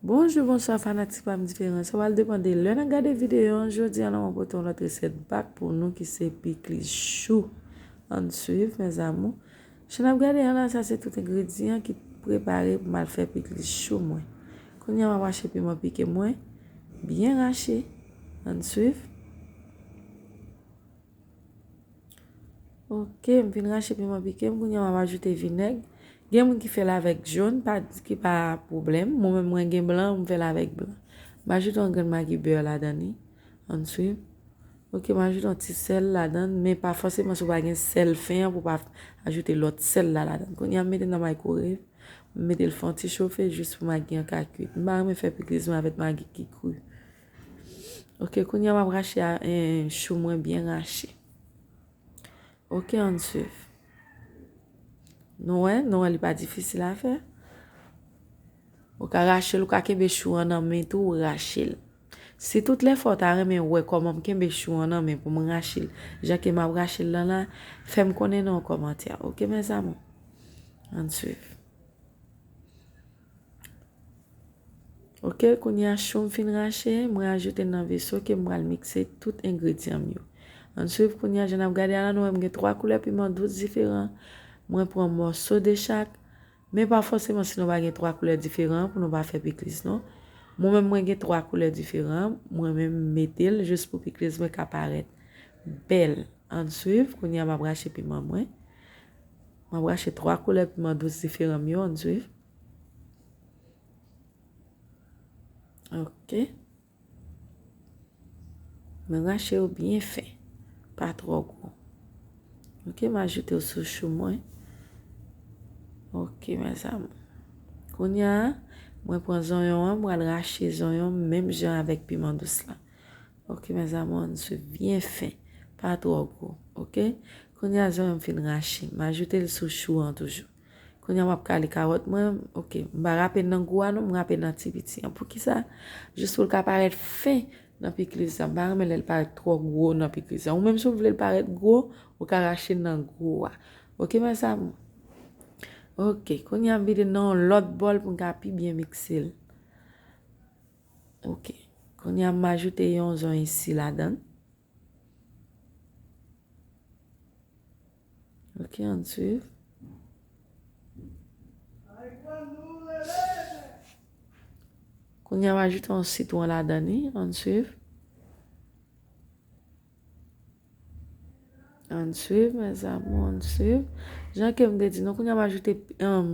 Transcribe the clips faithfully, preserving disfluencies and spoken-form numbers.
Bonjou, bonswa fanatik pa m diferan. Sa pral depann de lè n ap gade videyo an. Jodi a la mwen pote yon lòt resèt bak pou nou ki se pikliz chou. Ann swiv, mes amours. Jan n ap gade an la, sa se tout engredyan ki prepare pou m al fè pikliz chou mwen. Kounye a m ap rache piman pike mwen, byen rache. Ann swiv. Ok, m fin rache piman pike m, kounye a m ap ajoute vinèg. Gen moun ki fè l avèk jòn, pa, ki pa pwoblèm. Mwen menm, mwen gen blan, m fè l avèk blan. M ajoute yon grenn magi bè ladan li. Ann swiv. Ok, m ajoute yon ti sèl ladan, men pa fòseman si w pa gen sèl fen an pou w pa ajoute lòt sèl la ladan. Kounye a m mete nan microwave, m mete l fè yon ti chofe jis pou magi an ka kwit. M pa renmen fè pikliz mwen avèk magi ki kri. Ok, kounye a m ap rache a, eh, chou mwen byen rache. Ok, ann swiv. Nou wè, nou wè li pa difisil a fè. Ou ka rache l, ou ka kenbe chou an nan men tou, ou rache l. Si tout lè fwa w ta renmen wè kòman m kenbe chou an nan men pou m rache l, jan ke m ap rache l lan la, fè m konnen nan yon kòmantè. Ok, mes amours? Ann swiv. Ok, kounye a chou m fin rache, mwen ajoute l nan veso ke m pral mikse tout engredyan m yo. Ann swiv kounye a, jan n ap gade a la, nou wè m gen twa koulè piman dous diferan. Mwen pran mòso de chak, men pa fòseman si nou pa gen twa koulè diferan pou nou pa fè pikliz non. Mwen menm mwen gen twa koulè diferan, mwen menm m mete l jis pou pikliz mwen ka parèt bèl. Ann swiv, kounye a m ap rache piman mwen. M ap rache twa koulè piman dous diferan m yo, ann swiv. Ok. Mwen rache yo byen fen, pa twò gwo. Ok, m ajoute yo sou chou mwen. Ok, mes amours. Kounye a, mwen pran zonyon an, m pral rache zonyon menm jan avèk piman dous la. Ok, mes amours, ann swiv byen fen, pa twò gwo. Ok, kounye a zonyon m fin rache, m ajoute l sou chou an toujou. Kounye a m ap kale kawòt mwen. Ok, m pa rape nan gwo a non, m rape nan ti piti an. Poukisa? Jis pou l ka parèt fen nan pikliz la. M pa renmen lè l parèt twò gwo nan pikliz la. Ou menm si w vle l parèt gwo, ou ka rache nan gwo a. Ok, mes amours? Ok, kounye a m vide nan yon lòt bòl pou m ka pi byen mikse l. Ok, kounye a m ajoute yon zonyon isi ladan l. Ok, ann swiv. Kounye a m ajoute yon sitwon ladan li, ann swiv. Ann swiv, mes amours, ann swiv. Jan ke m te di nou, kounye a m ajoute, um,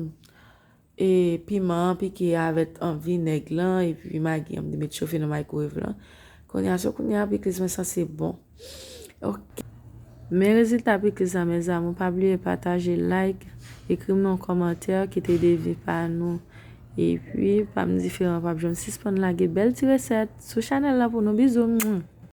e piman an pike avèk, um, vinèg lan, epi magi an, m te met chofe nan microwave lan. Kounye a, so kounye a, pikliz mwen sanse bon. Ok. Men rezilta pikliz la, mes amours, pa bliye pataje, like, ekri m yon kòmantè, kite devi pa nou. Epi, pa m diferan, pa janm sispann lage bèl ti resèt sou chanèl la pou nou. Bizou.